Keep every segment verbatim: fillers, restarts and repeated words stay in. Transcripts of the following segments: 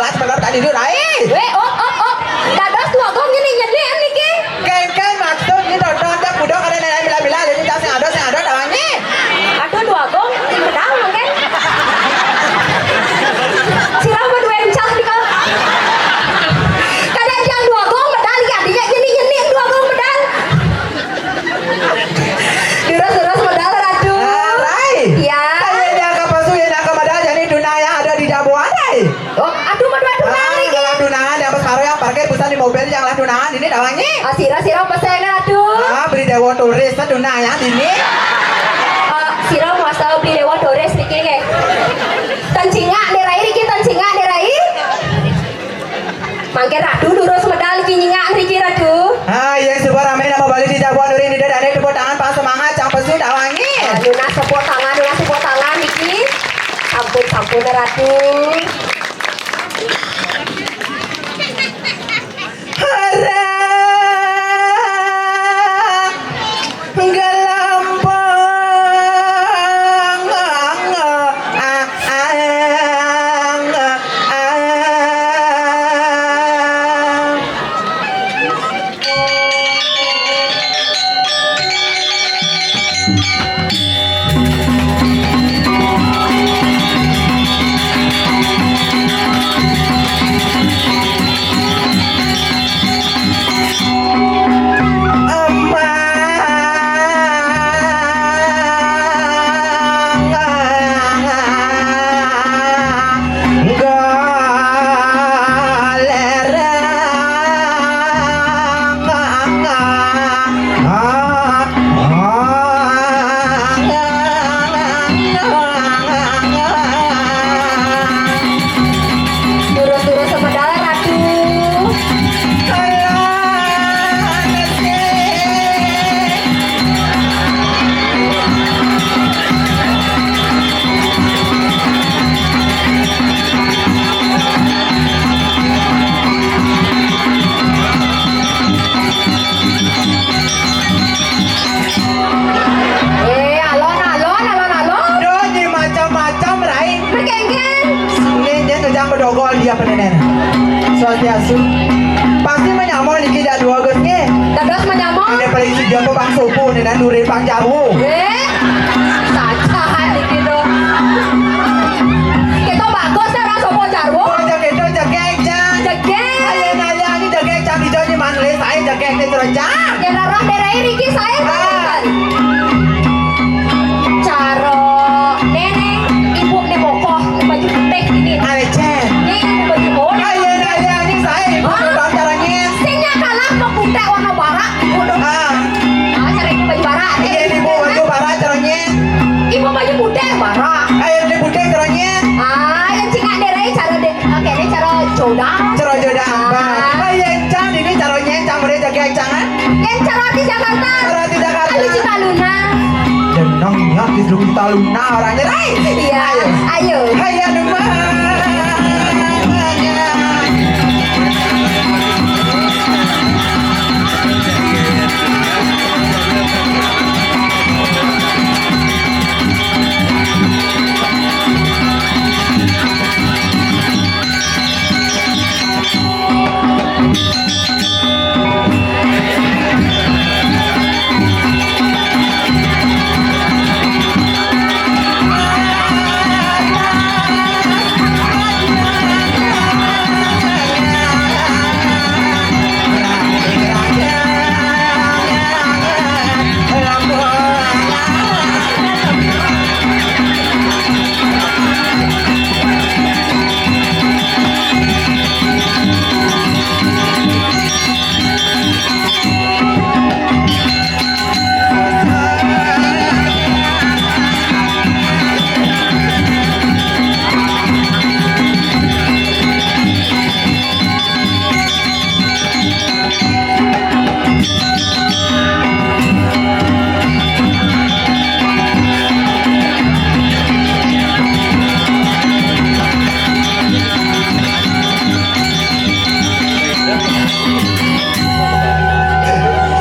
Solat sebentar tadi dulu, Rai. Wéh, op, op, op. Dados Dwagung nyenik-nyenik niki. Kéngkén maksud niki, Dodon, jak budok ada nenek mila-mila, jadi tak sing ada, sing ada, tawangi. Aduh, Dwagung, medal mangkin. Sira pun wencah nika. Kadang jang Dwagung medal, ya, dia nyenik-nyenik Dwagung medal. Terus-terus medal, Ratu. Ah, Rai. Ya. Saya nyangka pasu, ya, nyangka medal, jadi dunia yang ada di Jaboan, Rai. Oh, aduh, Mobil yang lah tunangan ini dawangi. Ah, sira, sira pesengan, aduh. Ah, beli dewa turis tunangan ini. Ah, sira mau asal beli dewa turis niki nggih. Ten cingak nih Rai, riki ten cingak nih Rai. Mangke Ratu lurus medal niki nyingak niki Ratu. Ah, yang sebuah rame nama balik di jagoan duri ini dari tepuk tangan pas semangat cang pesu dawangi. Ah, nunas tepuk tangan, nunas tepuk tangan niki. Sampun, sampun Ratu. Hara gelempung. Turun-turun semedal, Ratu. Eh, alon, alon, alon, alon. Duh, ini macam-macam, Rai. Berkengkeng. Ini dia kejam bedogol dia penenen. Swastiastu. Pasti menyamon niki dak dua gus nggih. Dados menyamon. Ini paling sejam bang sopo nih, dan duri bang jawu. Eh, saja niki to. Kita bagus ora sopo jarwo. Oh, jaket to, jaket, jang. Jaket. Ayo nanya ini jaket, jang hijau ini manis, saya jaket ini terus, jang. Yen ora nderai riki sae. Ah. Cara nene, ibu ne mokoh, baju putih ini. Ayo, Cen. Ini ibu baju bola. Ayo, ayo, ini sae, ibu. Hah? Tukang caranya. Sing kalah mau putih warna barak, ibu dong. Ah. Ah, cara ibu baju barak. Iya, ini ibu baju barak caranya. Ibu baju putih barak. Ayo, ini putih caranya. Ah, yang cingak nderai cara de-, oke, ini cara jodoh. Cara jodoh. Ah. Ayo, Cen, ini caranya, Cen, mulai jaga, Cen, ah. Yang cara di Jakarta. Cara di Jakarta. Ayo, Cinta Luna. Jenengnya di Cinta Luna orangnya, Rai. Iya. Ayo. Ayo. Ayo, Luna.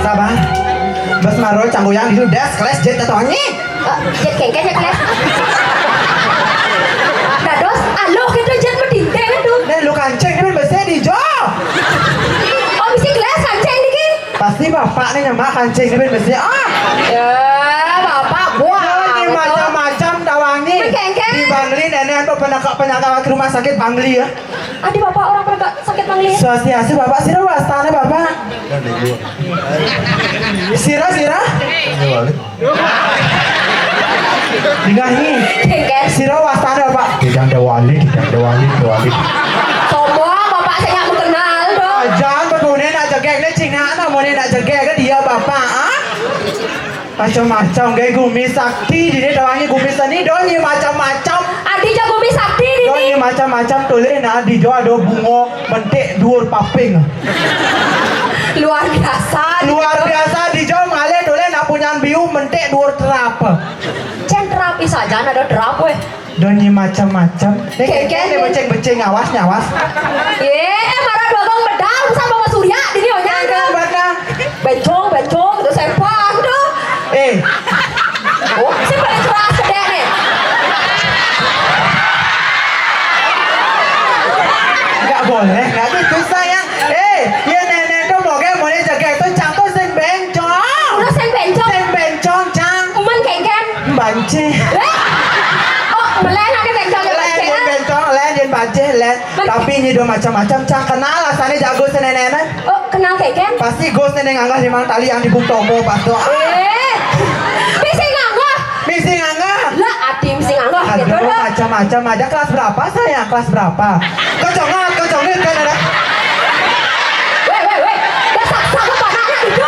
Sabar. Bas maro canggoyang gitu des, keles jet atau angin. Eh, jet kengkes ya, keles. Dados, aloh gitu jet medinteng itu. Nek lu kancing ini biasanya di jo. Oh, mesti keles kancing niki. Pasti bapak nih nyemak kancing ini biasanya. Ah. Ya, bapak buah. Ini macam-macam dawangi. Kengkes. Di Bangli nenek atau penakak penyakit rumah sakit Bangli ya. Adi bapak orang perga sakit mangliat. Swastiastu, Bapak. Sira wastane, Bapak? Sira, sira? Dengar ni. Dengar. Sira wastane, Bapak? Tidak ada wali, tidak ada wali, tidak ada wali. Sombong, bapak saya nggak mau kenal dong. Jangan betul. Cingak nak, amoné nak jegég ka dia bapak, ah? Macam-macam, gaé gumi sakti, dini tawangi gumi seni, do nyai macam-macam. Adi ja gumi sakti, dini. Do nyai macam-macam, tulis nak, adi jo ado bungo mentik duur paping. Luar biasa, adi jo. Luar biasa, adi jo ngalih tulis nak punyan biu mentik duur terap. Cén terap, ih, sajan ada terap, wéh. Do nyai macam-macam. Nih, kéngkén, kéngkén, nih, nih. Becing-becing, awas, nyawas. Yé, eh, marah dua gong medal, busan bawa surya, dini, oh, nyangka. Bencong, bencong, itu sempang, tuh. Eh. Oh, si paling keras gedé, nih. Nggak boleh, nggak gitu, sayang. Eh, ya nenek tuh mau kayak mau jegég tuh cang tuh sing bencong. Udah sing bencong. Sing bencong, cang. Emen kéngkén. Bancih. Eh? Oh, melén ada bencong ya, lén, bancih, yén ah? Bencong, lén, yén bancih, lén. Tapi nyai do macam-macam, cang kenal, asané jago senénénan. Oh, kenal kéngkén? Pasti Gus néné nganggah limang tali yang di Bung Tomo, pas doa. Eh, misi nganggah? Misi nganggah. Lah, adi misi nganggah, aduh, gitu, dah. Macam-macam aja. Kelas berapa, sayang? Kelas berapa? Kau jongak, kau jongak, kan ada. Wéh, wéh, wéh. Dasar sama panaknya itu.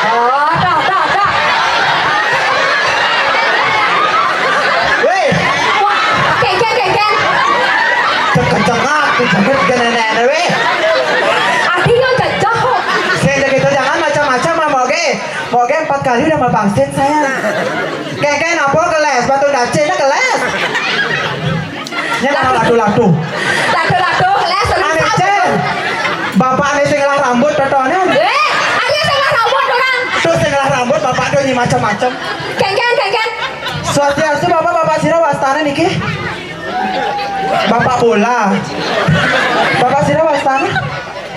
Oh, dah, dah, dah. Wéh. Wah, kéngkén, kéngkén. Cengak-cengak, tuh jengit ke nenek, wéh. Adi yang jajah kok. Sing gitu, jangan macam-macam, ah, moge. Moge empat kali udah mau vaksin, sayang. Kéngkén apa kelas, batu dacéné kelas. Nya mana ladu-ladu? Ladu-ladu, les, ané, Cén. Bapakné sing ngelah rambut, totonan. Eh, ada sing ngelah rambut, orang. Tuh, sing ngelah rambut, bapak tuh nyai macam-macam. Kéngkén, kéngkén. Swastiastu, Bapak, Bapak sira wastané niki? Bapak bola. Bapak sira wastané?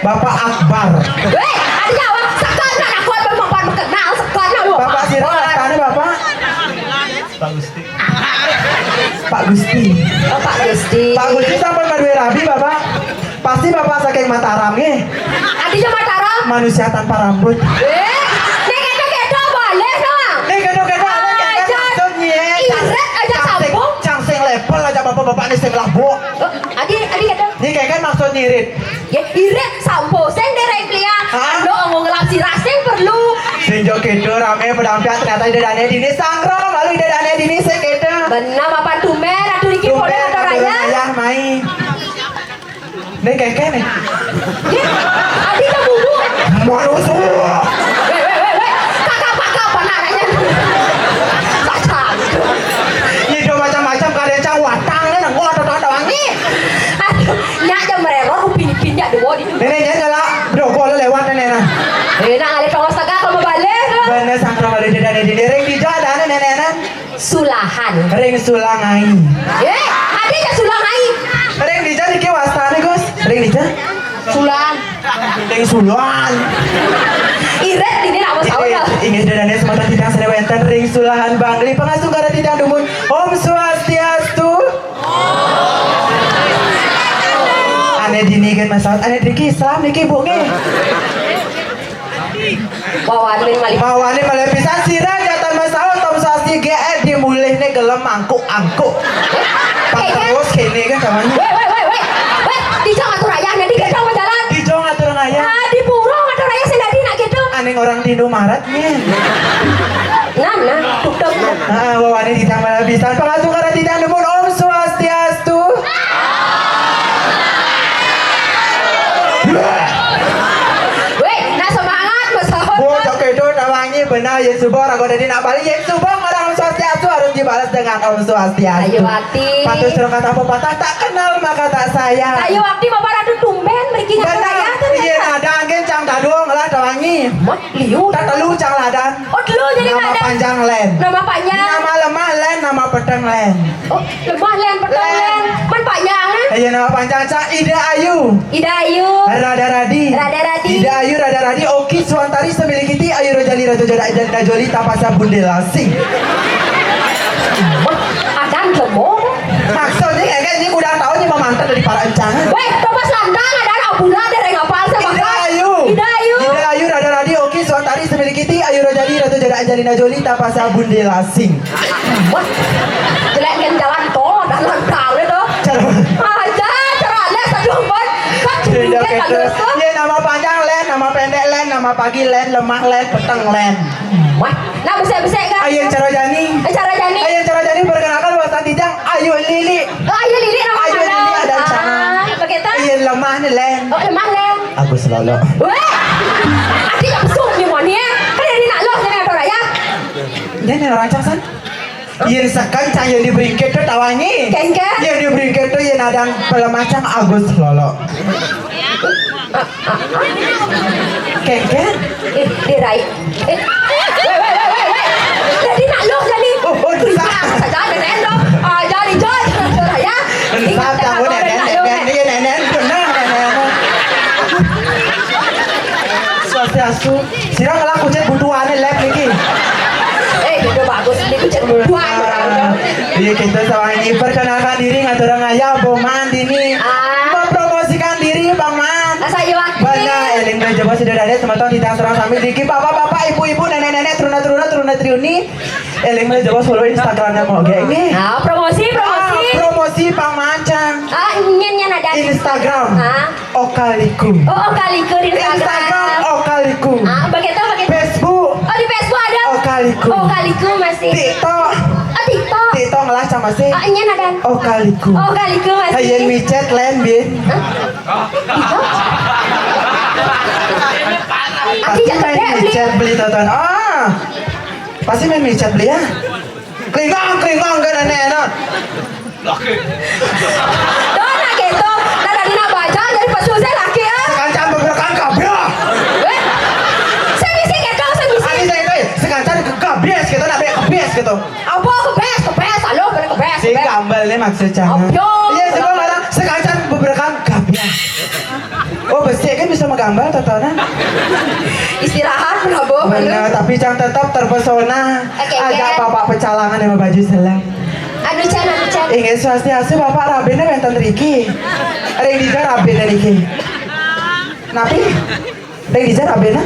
Bapak Akbar. Wéh, ada nyawa, sekan nak aku apa mau kenal, sekan nak lu. Bapak sira wastané, Bapak? Pak Gusti. Pak Gusti. Oh, Pak Gusti. Pak Gusti sampun madué rabi, Bapak. Pasti Bapak saking Mataram, nggih? Adi ja Mataram. Manusia tanpa rambut. Eh, nek kéto-kéto boleh, no? Nek kéto-kéto, nek kéto aja. Maksud nyai, irit aja cang sing, sambung. Cang sing level aja bapak-bapak nih sing labuk. Oh, adi, adi kéto. Nyai kéngkén maksud nyirit. Ya, irit sampo sing dereng klian. Hah? Anu, ngomong ngelap sirah sing perlu. Sing jo kéto ramé pedampiak, ternyata ida dané dini sangro, malu ida dané dini sing kéto. Benar, Bapak tumbén, atur iki. Tumbén, podo atur atur ayah. Ayah, mai. Nih, kéngkén nih. Ya, adi ka bubu. Manusia. Wéh, wéh, wéh, wéh. Kakak-kakak apa namanya? Saja. Nyai do macam-macam, kadén cang watang, nih, nengok atau tahu wangi. Aduh, nyak ja merero, upin-ipin ja dua di. Nenek, nenek, nyala, bro, gua lewat, nenek, nah. Eh, nak ngalih tongos tegak, kamu balik, tuh. Bener, sangkro balik, dia, dia, dia, ring dija, ada, nenek, nenek. Sulahan. Ring Sulangai. Eh, ada ja Sulangai. Ring dija niki wastané, Gus. Ring dija. Sulan. Ring Sulan. Irit dini nak mau sahur. Inggih, inggih, ida dané semeton titiang sané wénten ring Sulahan Bangli. Pangastungkara titiang dumun. Om Swastiastu. Ané dini kan masaut, ané driki Islam niki, Bu, nggih. Wawanin malih. Wawanin malih pisan, sira jatan masaut, Om Swasti, G R D mulih né gelem mangkuk-angkuk. Pang terus kéné kan namanya. Wéh, wéh, wéh, wéh. Wéh, dija ngatur ayah, nanti kita mau jalan. Dija ngatur ayah. Ah, di pura ngatur ayah sing dadi nak gitu. Ané orang di Indomaret nih. Nah, nah, tutup. Ah, wawanin titiang malih pisan. Pangastungkara titiang dumun, Om Swastiastu. Wéh, nak semangat, besaut. Bu, cok itu tawangi benar, yén suba raga dadi nak balik, yén suba ngarang Om Swastiastu harus dibalas dengan Om Swastiastu. Ayo, Ati. Patut suruh kata pepatah, tak kenal maka tak sayang. Ayo, Ati, Bapak Ratu tumbén mriki ngatur ayah, tuh. Benar. Iya, ada angin cang tadung lah tawangi. Mot liu. Tak telu cang ladan. Oh, telu jadi ladan. Nama panjang lén. Nama panjang. Nama lemah lén, nama peteng lén. Oh, lemah lén, peteng lén. Lén. Man panjang, eh? Iya, nama panjang cang Ida Ayu. Ida Ayu. Rada Radi. Rada Radi. Ida Ayu, Rada Radi, Oki Suantari, Semilikiti, Ayu Rojali, Ratu Jada, Angelina Jolie, Tapasa Bunde Lasing. Wah, adan jemur. Maksudnya, kayak ini udah tahu nih, memantar dari para encangan. Wéh, Thomas Lantang, ada Abula, ada Rengapal, sama Ida Ayu. Ida Ayu. Ida Ayu, Rada Radi, Oki Suantari, Semilikiti, Ayu Rojali, Ratu Jada, Angelina Jolie, Tapasa Bunde Lasing. Wah, jelek kan jalan tol, dan langkang itu. Cara mana? Aja, cara les, aduh, ampun. Sama pagi lén, lemah lén, peteng lén. Wah, nah, besik-besik kan? Ayo cara jani. Eh, cara jani. Ayo cara jani, perkenalkan, wastan titiang Ayu Lili. Oh, Ayu Lili nama. Ayu Lili ada sana. Ah, begitu? Ayo lemah nih lén. Oh, lemah lén. Agus Lolo. Wéh. Adi yang besuk nih, Moni, ya. Kan ini nak lo, jadi apa ya? Ini orang casan. Yén sekencang yén dibringkit to tawangi. Kéngkén. Yén dibringkit to yén ada pelemahan Agus Lolo. Kéngkén. Eh, dirai. Eh, wéh, wéh, wéh, wéh, wéh. Jadi nak lo jadi. Oh, oh, bisa. Saja ada nendo. Ah, jadi joy, joy ya. Ingat, bisa, tahu nenen, nenen, nenen, benar, nenen. Swastiastu. Sira ngelah kucit butuhane lep niki. Eh, gitu bagus ini kucit butuhan. Iya, kita sama ini perkenalkan diri, ngaturang ayah, Bang Man, dini. Ah. Mempromosikan diri, Bang Man. Asa iwak. Bana, eling beli jaba sida dadi semeton titiang sareng sami niki, bapak-bapak, ibu-ibu, nenek-nenek, truna-truna, truna-truni. Eling beli jaba follow Instagramnya mau gak ini. Ah, promosi, promosi. Ah, promosi, Bang Man, cang. Ah, nyen, nyen ada. Instagram. Ah. Okaliku. Oh, Okaliku di Instagram. Instagram Okaliku. Ah, begitu, begitu. Facebook. Oh, di Facebook ada. Okaliku. Okaliku masih. TikTok. Oh, TikTok. TikTok ngelah sama sih. Oh, nyen ada. Okaliku. Okaliku masih. Ayen micet lén, Bin. Hah? TikTok? Pasti main micet beli tonton. Ah. Pasti main micet beli ya. Klingang, klingang, kan aneh, enak. Laki. Dona gitu. Nah, tadi nak baca dari pesu saya laki, ah. Sekancan beberekan kabeh. Wéh. Saya misi gitu, saya misi. Adi saya itu, sekancan ke kabeh gitu, nak kebes gitu. Apa kebes, kebes, halo, bener kebes, si kebes. Gambel nih maksudnya. Apa? Iya, coba marah, sekancan beberekan kabeh. Oh, besik kan bisa menggambar, totonan. Istirahat, Prabu. Bener, tapi cang tetap terpesona. Oke, ajak oke. Bapak pecalangan yang baju selem. Anu, Chan, anu, Chan. Inggih swastiastu, Bapak, rabine wenten riki. Ring dija rabine niki. Napi? Ring dija rabine?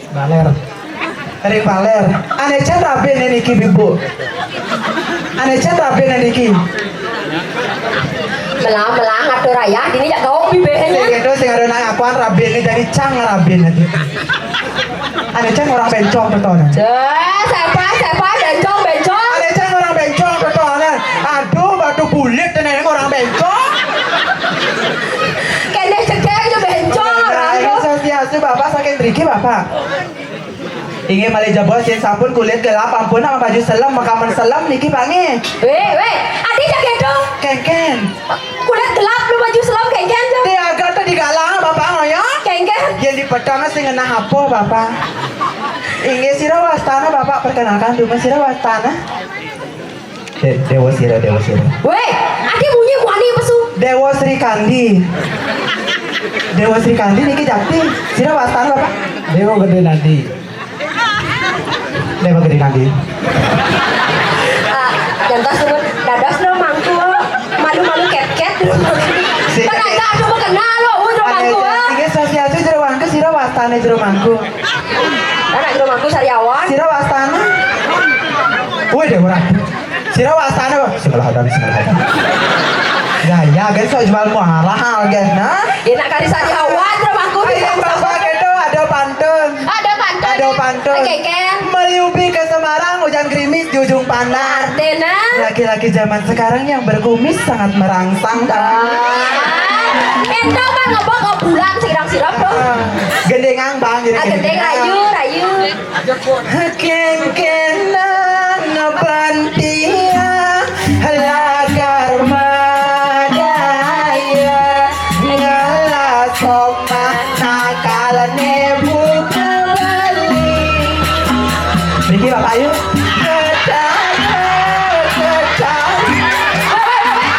Baler. Ring baler. Ane Chan rabine niki, Bibu. Ane Chan rabine niki. Melah, melah, ngatur ayah, dini jak gaung bibirnya. Sing itu sing ada nang akuan rabine, jadi cang rabine. Ada cang orang bencong, betul. Céh, siapa, siapa, bencong, bencong. Ada cang orang bencong, betul. Aduh, batu bulit, nenek orang bencong. Kene cekek aja bencong, orang tuh. Swastiastu, Bapak, saking driki, Bapak. Inggih malih jebos, yén sampun kulit gelap, ampun, sama baju selem, mekamen selem niki, Pak, nggih. Wéh, wéh, adi jak gitu. Kéngkén. Kulit gelap, lu baju selem, kéngkén, Cok. Di agar tuh digalang, Bapak, ngoyo. Kéngkén. Yén di petang sing ngenah apa, Bapak? Inggih, sira wastana, Bapak, perkenalkan dulu, sira wastana. De-, Dewa Sira, Dewa Sira. Wéh, adi bunyi kuani pesu. Dewa Sri Kandi. Dewa Sri Kandi niki jakti. Sira wastana, Bapak? Dewa Gedé Nadi. Dewa Gedé Nadi. Ah, jantos tuh, dados no mangku. Malu-malu ket-ket. Si- Kan ada aku kenal lo, udah mangku. Inggih, swastiastu, jero mangku, sira wastane jero mangku. Anak jero mangku sariawan. Sira wastane. Wih, Dewa Ratu. Sira wastane, Pak. Sing ngelah adan, sing ngelah adan. Gaya, kan, sok jual muara, kan, nah. Enak kali sariawan, jero mangku. Ayo, Bapak, gitu, ada pantun. Ada pantun. Ada pantun. Oke, Ken. Meliupi ke Semarang, hujan gerimis di ujung pandang. Artinya? Laki-laki zaman sekarang yang berkumis sangat merangsang, Bang. Ah. Entong, Bang, ngebok, oh, bulan, sirap-sirap, tuh. Ah, gendengan, Bang, jadi ah, gendeng, gendengan. Rayu, rayu. Kéngkénang bantia lagar madaya, ngelah somah nakalane buka bali. Niki Bapak Ayu. Ketara, ketara. Wéh, wéh, wéh, wéh.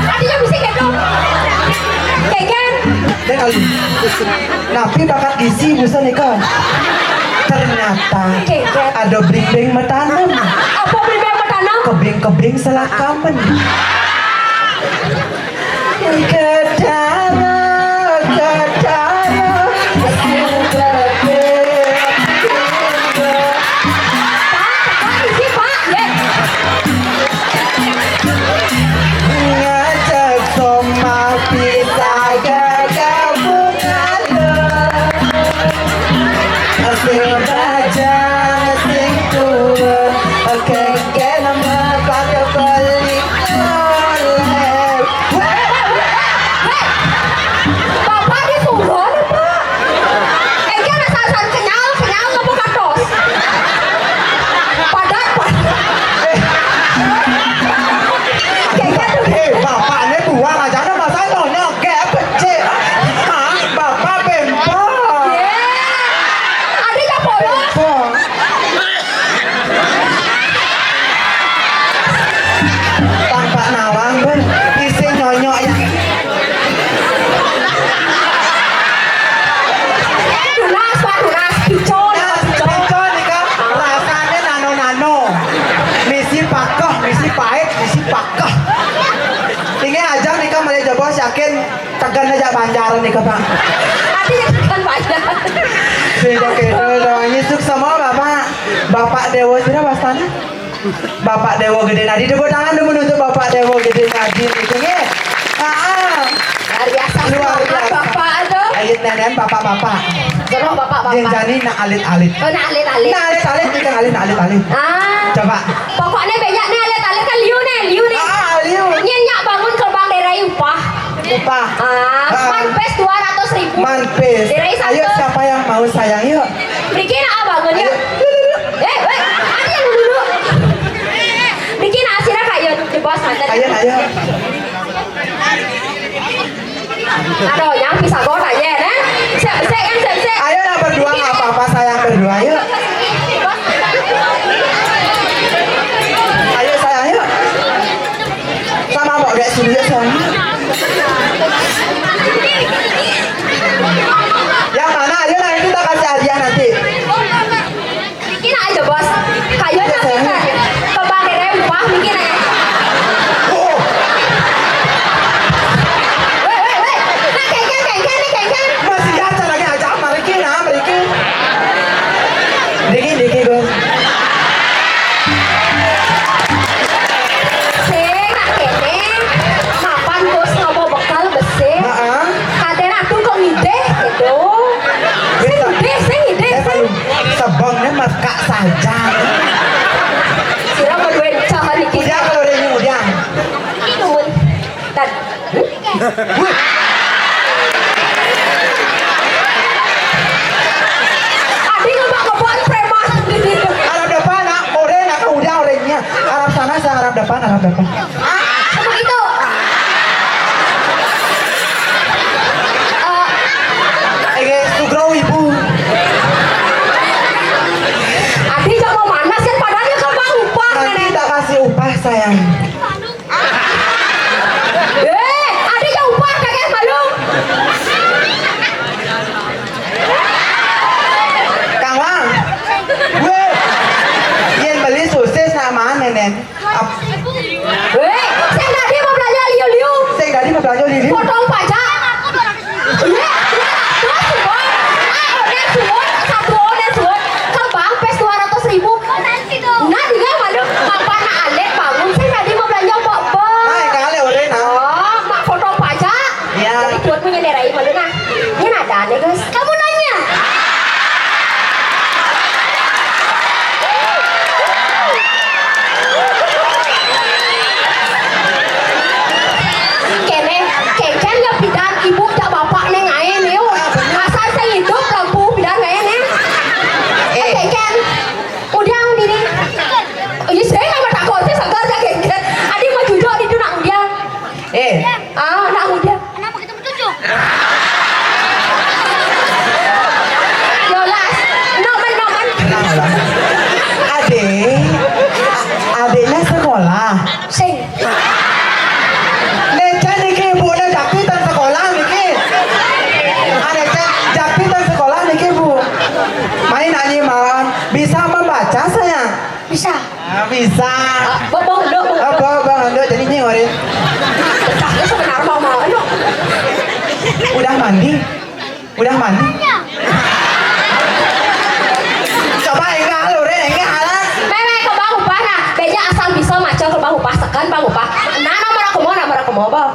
Tadinya bisa gitu. Kéngkén. Dek kali. Napi bakat gizi busa nika? Ternyata ada blimbing matanem. Apa blimbing matanem? Kebing-kebing selat kamen. Ketara, ketara, sing gede. Pak, Pak, isi, Pak. Ye. Ngajak somah bisa gagabung alon. Bapak disuruh apa? Engke rasa-rasa kenyal, kenyal apa katos? Padat, padat. Kayaknya tuh. Eh, bapaknya buang aja, ada masa nyonya, gak becek. Hah? Bapak bempol. Ada ya polos. Bempol. Tampak nawang, Bun. Isi nyonyok ya. Tunas, Pak, tunas. Picon, nah, picon. Picon nih, Kak. Rasanya nano-nano. Misi pakoh, misi pahit, misi pakoh. Ini aja nih, Kak, mulai jebos yakin tekan aja Banjar nih, Kak, Pak. Artinya tekan Banjar. Sehingga gitu, doanya sukses semua, Bapak. Bapak Dewa, sira wastana? Bapak Dewa Gede Nadi, tepuk tangan dulu untuk Bapak Dewa Gede Nadi itu, nggih. Ah, luar biasa. Luar semangat, biasa. Bapak tuh. Ayo, nenen, bapak-bapak. Jero bapak-bapak. Yen jani nak alit-alit. Oh, nak alit-alit. Nak alit-alit, kita alit, nak alit-alit. Ah. Coba. Pokoknya banyak nih alit-alit kan liu nih, liu nih. Ah, liu. Nyen nyak bangun ke Bang Derai upah. Upah. Ah, ah. Man pes dua ratus ribu. Man pes. Derai. Ayo, satu. Siapa yang mau sayang, yuk. Mriki nak bangun ya. Ayo. Eh, weh, ada yang dulu. Mriki nak sira kayo jebos manten. Ayo, ayo. Aduh, yang bisa kok aja, nah. Sik, sik, kan, sik, sik. Ayo lah berdua, nggak apa-apa, sayang, berdua, yuk. Ayo, sayang, yuk. Sama Mbok Dek Surya, sayang. Yang mana? Ayo, nanti kita kasih hadiah nanti. Mriki nak aja, Bos. Kayo nak pinter. Kembang rempah mriki nak. Oh. Weh, weh, weh. Nak kengken, kengken nih, kengken. Masih ya, caranya aja. Mriki, nah, mriki. Dikit, dikit, Bos. Sing, nak kene. Mapan, Bos, ngapa bekal besi? Heeh. Katene aku kok ngidih gitu. Sing ngidih, sing ngidih, sing. Sebongnya mekak saja. Sira berdua cahan iki. Udah kalau udah ini udah. Iki nuwun. Tad. Wih. Adi ngebak-ngebak preman. Arab depan, nak, ore, nak, udah orangnya. Arab sana, saya Arab depan, Arab depan. Ah, begitu. Eh, Ege Sugro ibu. Adi jangan mau manas kan, padahal dia kan bang upah. Nanti tak kasih upah, sayang. Eh, Adi jangan upah, kakek malu. Kang Wang. Weh. Yen beli sosis nak mana, Nen? Weh, sing tadi mau belanja liu-liu. Sing tadi mau belanja liu-liu. Potong pajak. Iya, dua ratus, Bang. Ah, oke, suwun. Satu oke, suwun. Kembang pes dua ratus ribu. Nah, juga malu. Bapak nak alit bangun. Sing tadi mau belanja apa, Bang? Nah, kali ore, nah. Oh, mak potong pajak. Iya. Jadi buat punya nerai malu, nah. Ini ada nih, guys. Kamu nanya. Kene, keken ya pidan ibu jak bapak neng ae neo. Asal saya hidup lampu pidan ae neng. Eh. Keken. Udah dini. Ini saya nggak takut sih, sabar ya, keken. Adi mau jujur itu nak udah. Eh. Ah, nak udah. Kenapa kita bertujuh? Yolas, nomen, nomen. Adik, adiknya sekolah. Sing. Neca niki ibu ne japitan sekolah niki. Ada cek japitan sekolah niki, Bu. Main nyanyi mawon. Bisa membaca saya? Bisa. Ah, bisa. Ah, bong, bong, bong, bong. Ah, bong, bong, bong. Jadi nyi ngorin. Pecahnya sebenarnya mau mau, aduh. Udah mandi? Udah mandi? Coba enggak lu, Rin, enggak halal. Meme ke Bang Upah, nah. Beja asal bisa maca ke Bang Upah, sekan Bang Upah. Nah, nomor aku mau, nomor aku mau, Bang.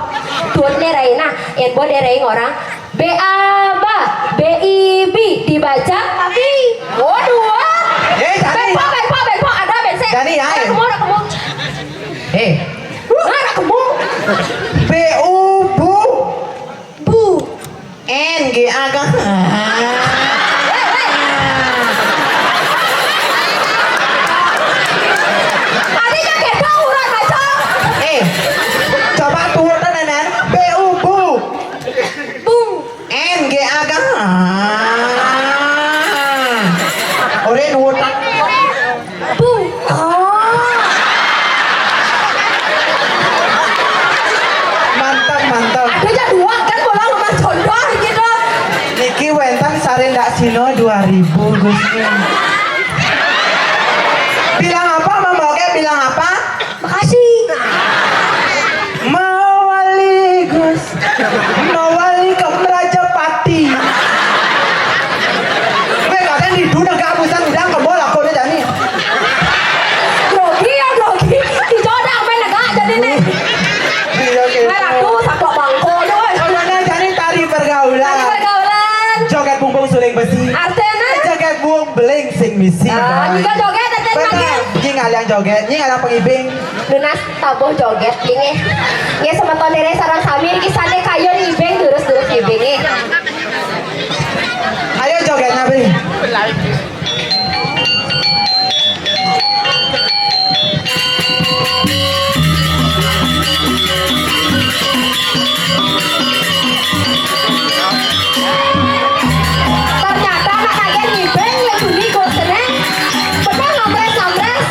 Tuan nih, Rai, nah. Yang buat dia, Rai, orang. B A ba, B I B dibaca tapi. Waduh, wah. Eh, jadi. Benpo, benpo, benpo, ada bense. Jadi ya, eh. Aku mau, aku mau. Eh. Mana kebo? B U, bu. Bu. N G A, ga. Adiknya gendong, urang aja. Eh, coba turutan, Nenen. B U, bu. Bu. N G A, ga. Ore nurutan. Bung. Oh. Mantap, mantap. Aduh, ya dua kan pulang rumah condor gitu. Niki wénten saré ndak Cina dua ribu, Gusti. Bilang apa, Mama Oké? Bilang apa? Makasih. Mawali, Gus. Mawali ke Merajapati. Wéh, kadang di dunia gak bisa udah ke mall aku udah jani. Grogi ya, grogi. Dicodak main negak jadi nih. Iya, oke. Merah tuh, sakok bangko tuh, wéh. Kalau nggak jadi tari pergaulan. Tari pergaulan. Joget bumbung suling besi. Artinya? Joget bumbung beling sing misi. Ah, juga joget, artinya. Betul. Makin. Ini ngalian joget, ini ngalian pengibing. Nunas tabuh jogét nggih. Nggih, semeton dherek sareng sami niki sané kayun ngibing durus-durus ngibing nggih. Ayo jogétnya, Bri. Ternyata anak kalian ngibing ya bunyi kursinya. Bener ngambres-ngambres.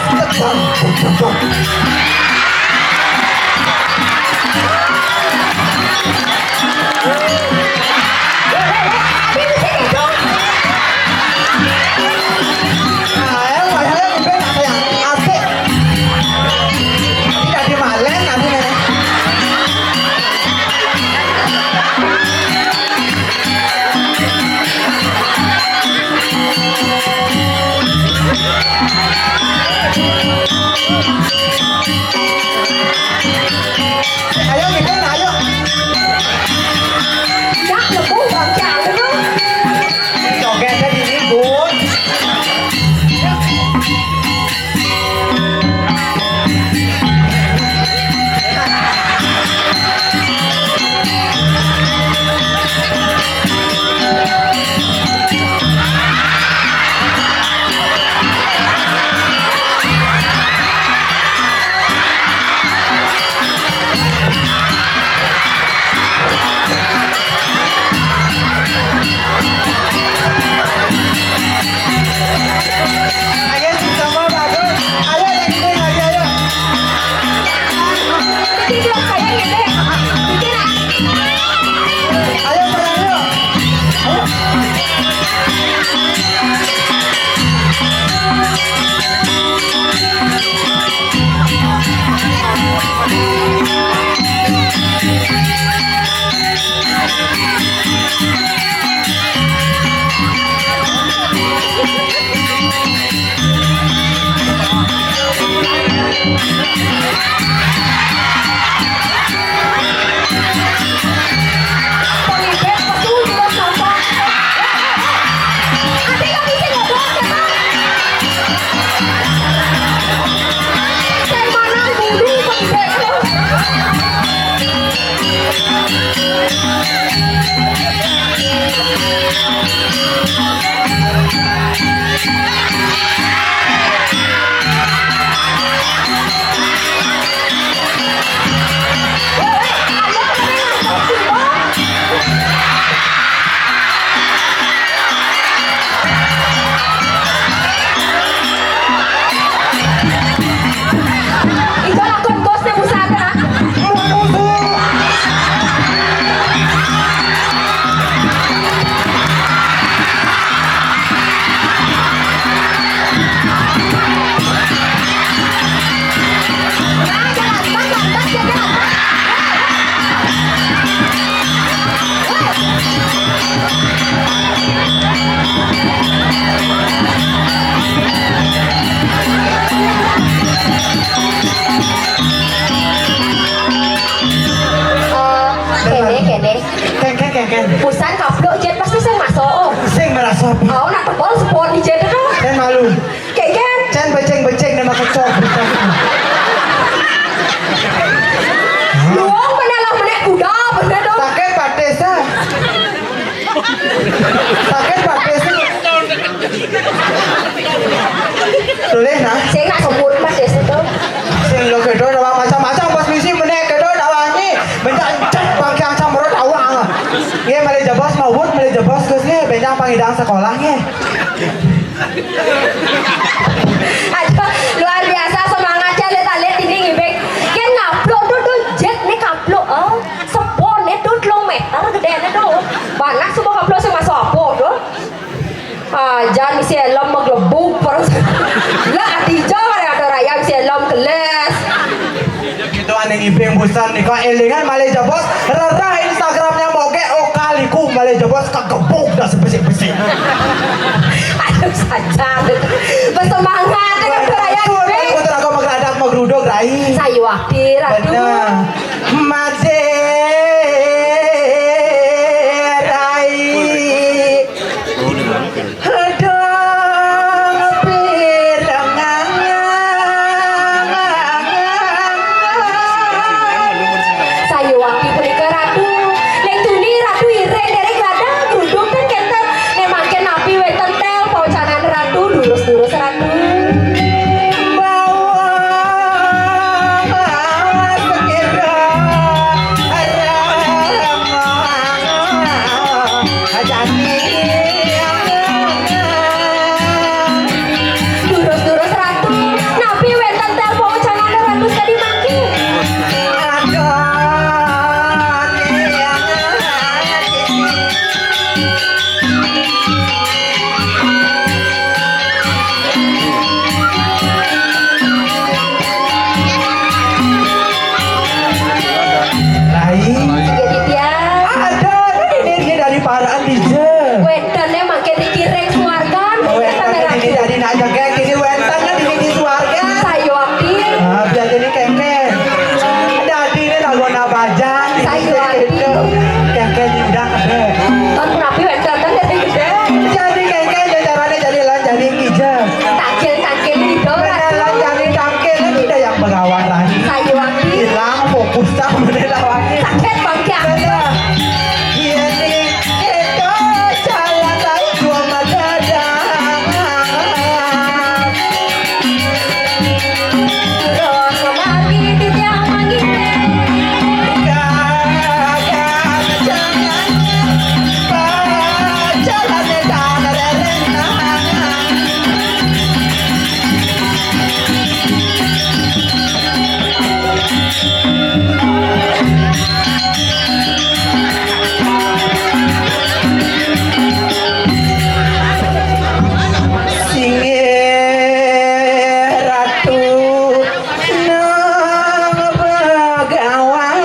Ayo, Ibu, ayo. Yak, lebu, bangkit, ayo, dong. Joget aja dini, Bu. Ayo, sama bagus. Ayo, yang ini lagi, ayo. Ayo, sayang, ayo. Ayo. Iku lakon bosnya Bu Sandra. Kéné, kéné. Kén, kén, kén, kén. Busan kaplok jét pasti sing masuk. Oh. Sing merasa. Oh, nak tebal sepon di jét itu. Kén malu. Kén, kén. Cén beceng-beceng nama kecok. Sing nak semut mas ya situ. Sing lo kedo ada macam-macam pas misi menek kedo ada wangi. Bentar encet bangke asam perut awang. Iya, malih jebos mawut, malih jebos Gus nggih, benjang pangidang sekolah nggih. Aduh, luar biasa semangatnya, lihat-lihat ini ngibing. Yen ngaplok tuh, tuh, jet nih kaplok, oh. Sepone tuh telung meter gedene tuh. Panas semua kaplok sing masuk apa tuh? Ah, jan isi helm maglebuk terus. Lah, ati jo ada raya isi helm gelas. Gitu aneh ngibing busan nih kok elingan malih jebos rerah Instagramnya moge okaliku malih jebos kegebuk dah sebesik-besik. Aduh saja. Bersemangat dengan raya ngibing. Putra kau magradak magruduk rai. Sayu wakti ratu. Bener. Made rai. Aduh, pireng. Sayuwakti punika Ratu. Ning duni Ratu iring dereng gadah gruduk ten kenten. Nek mangkin napi wenten tel pawacanan Ratu, durus-durus Ratu. Bawa sekira rama. Ajani. Durus-durus Ratu, napi wénten tél pawacanan Ratu sakadi mangké? Lain. Iya, Ditya. Ada, ada ini, ini dari paraan dija. Wénten mangké dikiring suargan. Wénten ini dari nak jegég, ini wénten ini di suarga. Sayuwakti. Ah, biar jadi kéngkén. Dadi ini lagu nabajan. Sayuwakti. Kéngkén ini udah ada. Tahun berapa wénten dari gede? Jadi kéngkén, ya caranya jadi lan, jadi kijang. Tangkil, tangkil itu. Beneran jadi tangkil, ini udah yang begawan lagi. Sayuwakti. Hilang fokus tak menelawangi. Sakit bangkiang. Bener. Iya nih, itu jalan lain gua mah dadah. Terus kembali di tiang manggiling. Kagak jangan pacaran dan rereng. Singgih Ratu nang begawan.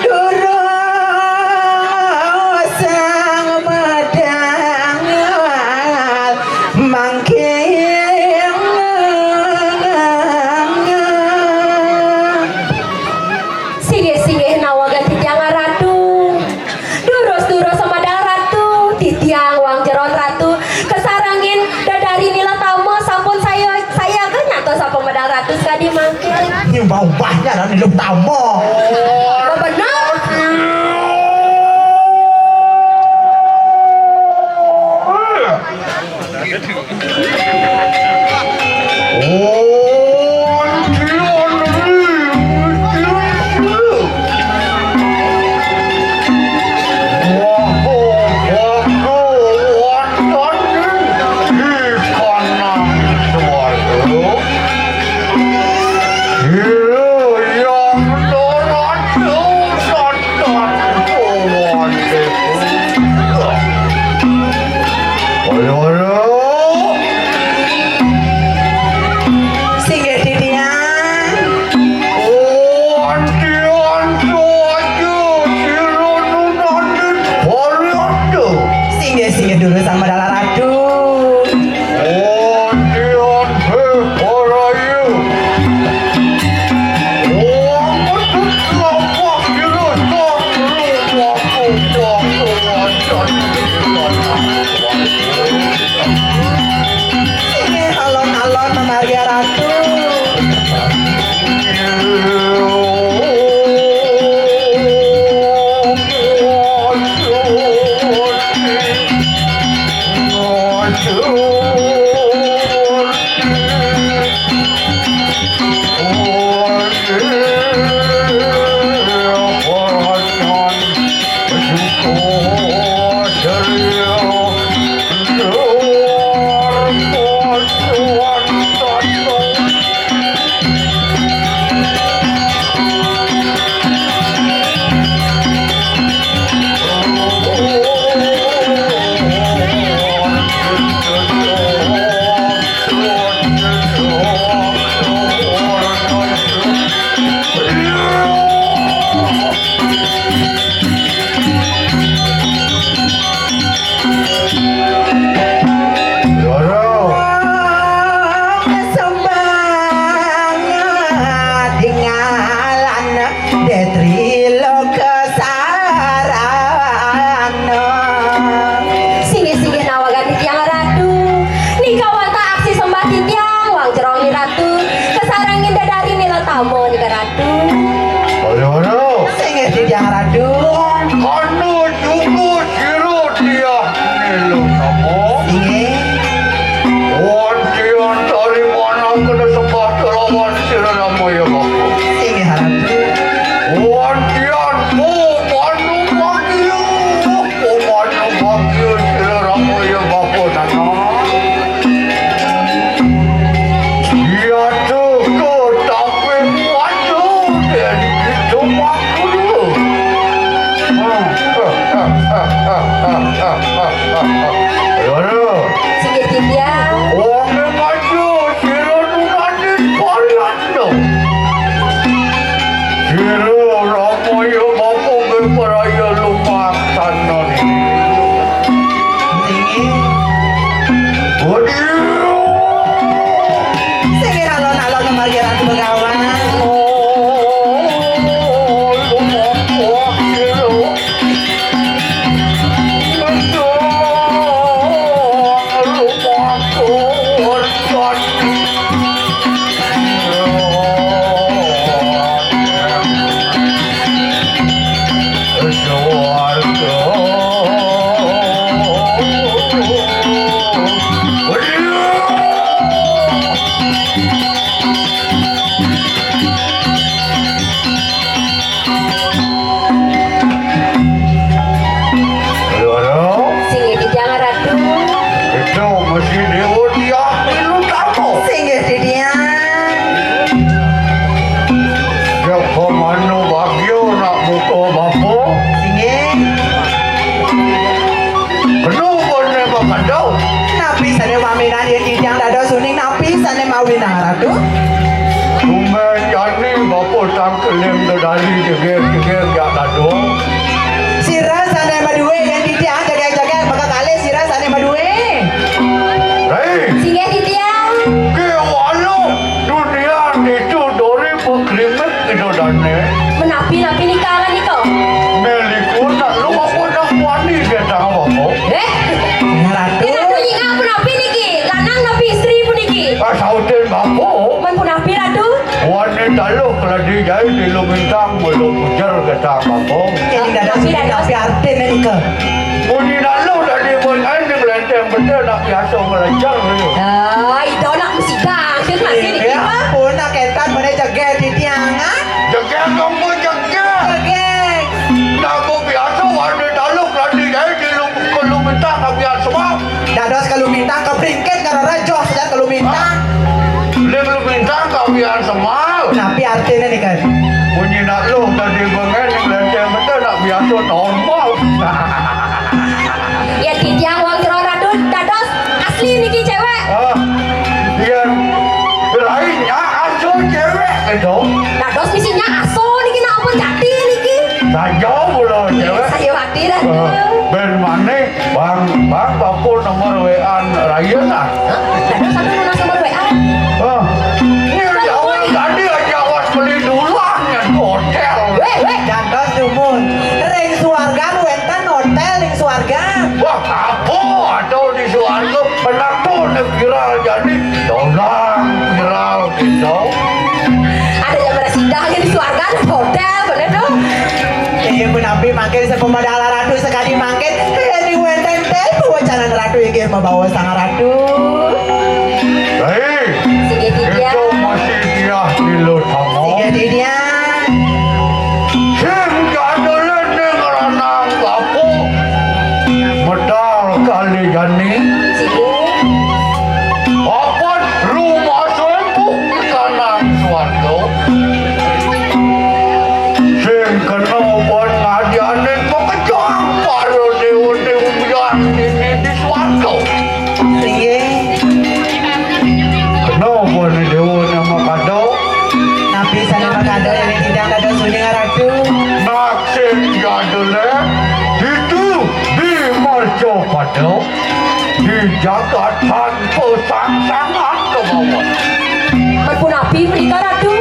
Durus sang medal mangking. Singgih-singgih nawagan titiang Ratu. Durus-durus semedal Ratu, titiang wang jeron Ratu. Kasarengin dedari nila tama sampun saya, saya ke nyantos apa medal Ratu sakadi mangkin. Nyumbah ubahnya dan hidup tama. Benar. Sembah dingalan Detri Lokasarana. Singgih-singgih nawagan titiang Ratu. Nika wantah aksi sembah titiang, wang jero ni Ratu. Kasarengin dedari nila tama nika Ratu. Halo, halo. Singgih titiang Ratu. Mangkana juga sira tiang nila tama. Singgih. Wantian dari mana kena sembah telawan sira namaya bapa. Singgih Ratu. Wantian pemanu bagia, pemanu bagia sira namaya bapa tanah. Iya tu ko tapi wajah dan itu makhluk. Loro. Singgih titiang. Wong maju sira nunanin Parianda. Sira Ramaya bapa beparaya lumaksana. Singgih. Waduh. Singgih alon-alon margi Ratu Begawan. Oh, lumaksana. Halo, halo. Singgih titiang Ratu. Itu mesti dewa dia pilu tamu. Singgih titiang. Ya pemanu bagio nak buka bapa. Singgih. Penuh pun memang kandau. Napi sane maminan ya titiang dados uning napi sane mawinang Ratu? Tumben jani bapa tangkeling kedari jeger-jeger jak dadong. Sira sane madue yen titiang jegeg-jegeg maka kalih sira sane madue. Hei. Singgih titiang. Ke walu dunia itu dori bekrimik itu dane. Menapi-napi nika nika. Meliku nak lu apa nak wani dia tang apa? Eh? Ratu. Ratu nyingak menapi niki? Lanang napi istri puniki? Ah, sautin bapa. Man punapi Ratu? Wani taluh keladi jai di Lumintang belum ujar kata bapa. Jadi dadah. Tapi dadah. Tapi artin nika. Bunyi lalu tadi pun ain di kelenteng betul nak biasa belajar ni. Ah, itu nak mesti dah. Sing masih ni. Ya, pun nak ketan mana jaga di tiang, ah? Jaga kamu jaga. Jaga. Nak biasa warna dalam keladi jai di lu-, Lumintang nak biasa semua. Dados kalau mintang ke peringkat kalau raja sejak kalau mintang. Dia belum minta kau biar semal. Napi artinya ni kan? Bunyi nak lu tadi bengen yang lenteng betul nak biasa normal. Ya titiang wang jero Ratu dados asli niki cewek. Ah, iya. Lainnya asal cewek itu. Dados misinya aso niki nak ampun jati niki. Saja mula cewek. Saya wakil Ratu. Ah, ben maneh Bang, bang, bapa nomor W A raya nah. Hah? Ada satu nomor W A. Ah. Ini jawab tadi aja awas beli dulang yang hotel. Weh, weh. Jangan dumun. Ring suarga wenten hotel ring suarga. Wah, apa ada di suarga? Penakut viral jadi dolang viral gitu. Ada yang bersidah di suarga hotel, bener dong. Inggih punapi mangkin sapamedal Ratu sakadi mangkin. Yén wénten téh pawecanan Ratu inggih mabaos Sang Ratu. Hei, Sigi Titiang. Kita masih diah di Lutama. Sigi Titiang. Sing jadulé ning ranang bapa. Medal kalih jani. Sigi. Apan rumasa empuh di kanang swarga. Sing kena ban ngadianin makejang para déwa-déwa dini di swarga. Inggih. Kena ban déwa nama kada. Napi sané makada yén titiang dados uning Ratu? Nak sing jadulé, ditu di marcapada. Di jagat tanpa sangsangan kemawon. Punapi punika, Ratu?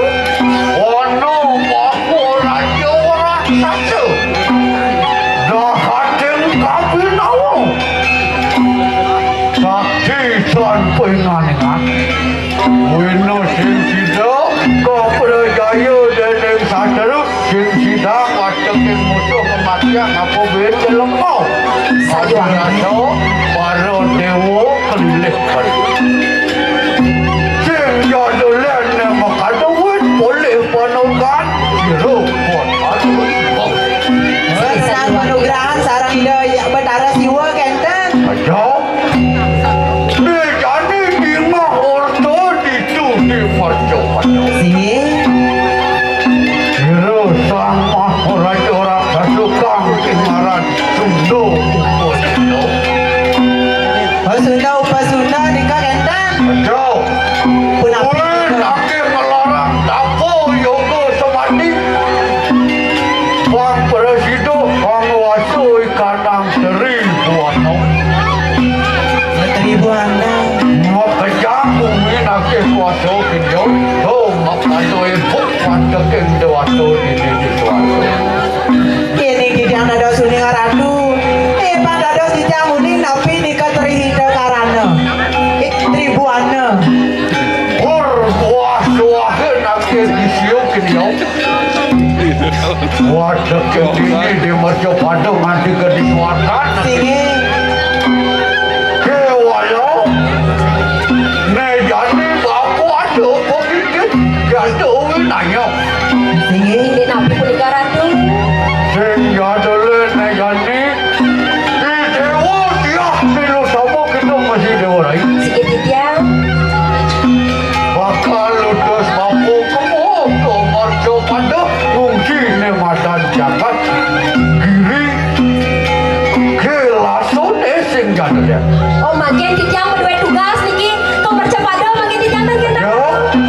Ana maharaja raksasa. Dahating kabinawa. Sakti tan pinganingan. Wina sing sida kaprajaya déning sastra. Sing sidang wateking musuh kematian apa beda lemah. Sayang. Aja rasa para déwa kelilih kali. Sing jadulén makada wit polih panukan. Sira kuat adu. Sang panugrahan sareng Ida Betara Siwa kénten. Aja. Né jani dingah orta ditu di marcapada. Sini. Sira sang maharaja raksasa kang kingaran Sunda Upasunda. Oh, Sunda Upasunda nika kénten. Aja. Punapi? Ulun nika? Akeh ngelarang tapa yoga samadi. Pang prasida panguwasa ikanang Sri Buana. Sri Buana. Makejang bumi nagih kuasa kinjau. Tuh, makasih ibu, wadeking dewata dini di suara. Kini titiang dados uning Ratu. Eh, pang dados titiang uning napi nika Tri Hita Karana. Eh, Tri Buana. Pur buah suahe nagih disiu kinjau. Waduh, kini di mercapada nganti ke di suarga. Sini. Kewala. Né jani bapa ada apa gigit. Jatuh winaya. Sini. Inggih napi punika, Ratu? Sing jadulé né jani. Di déwa tiah milu sama kita masih déwa rai. Sigi titiang. Bakal lutus mampu kemu ke marcapada fungsi né madan jagat giri. Kelasun sing jadulé. Oh, mangkin titiang madué tugas niki. Kok mercapada mangkin titiang mangkin. Ya,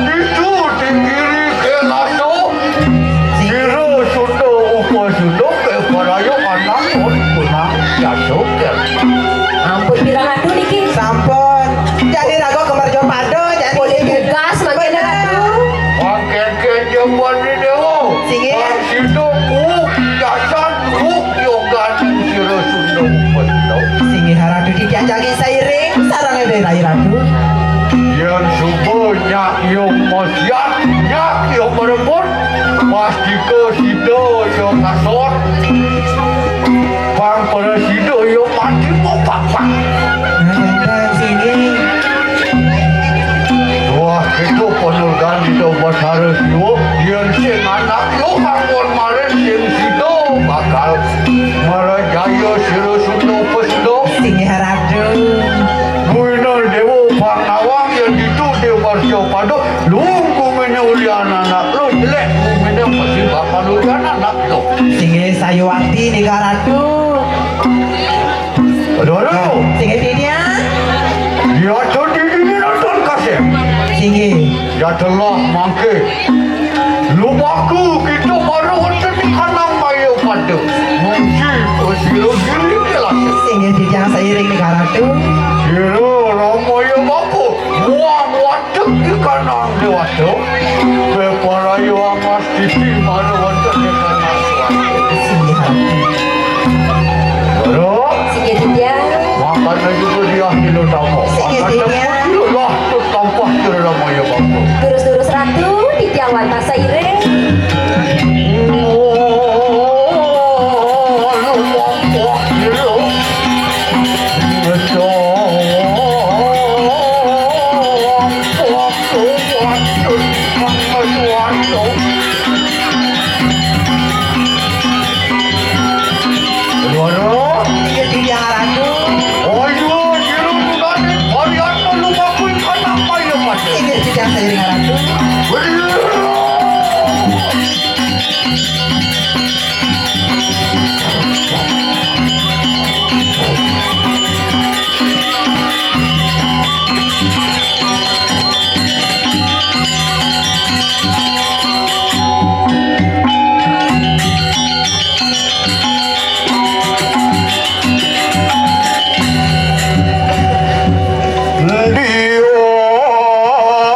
itu di giri kelasun. Sira Sunda Upasunda ke paraya anang pun punang jatuh. Ampun pirang ratu niki. Sampun. Jadi raga ke mercapada, jadi polih tugas mangkin ratu. Mangkin ke jaman ni dewa. Sini. Sida kuuk jasan kuuk yogan sira Sunda Upasunda. Sini haratu titiang jagi sairing sareng rai ratu. Yén suba nyak yung mosiat, nyak yung merebut, pastika sida yung ngasor. Pang prasida yung mati mopak-pak. Nah, sini. Wah, itu penurgan itu Batara Siwa. Yén sing anak lu kanggon maring sing sida bakal marajaya sira Sunda Upasunda. Sini haratu. Buina Dewa Pangawang yén ditu Dewa Marcapada. Lung guminé ulian anak lu jelek, guminé masih bakal ulian anak lu. Singgih sayuwakti nika ratu. Aduh, aduh. Singgih titiang. Ya, tuh di dini nonton kasih. Singgih. Ya telah mangke. Lumaku kita baru wonten di kanang maya pada. Muji pesilo gili kelas. Singgih titiang sairing nika ratu. Sira ramaya bapa. Buang watek di kanang dewata. Beparayuang Titi mara wonten ing tanah swarga. Singgih ratu. Loro. Singgih titiang. Mangkana juga diah nilutama. Singgih titiang.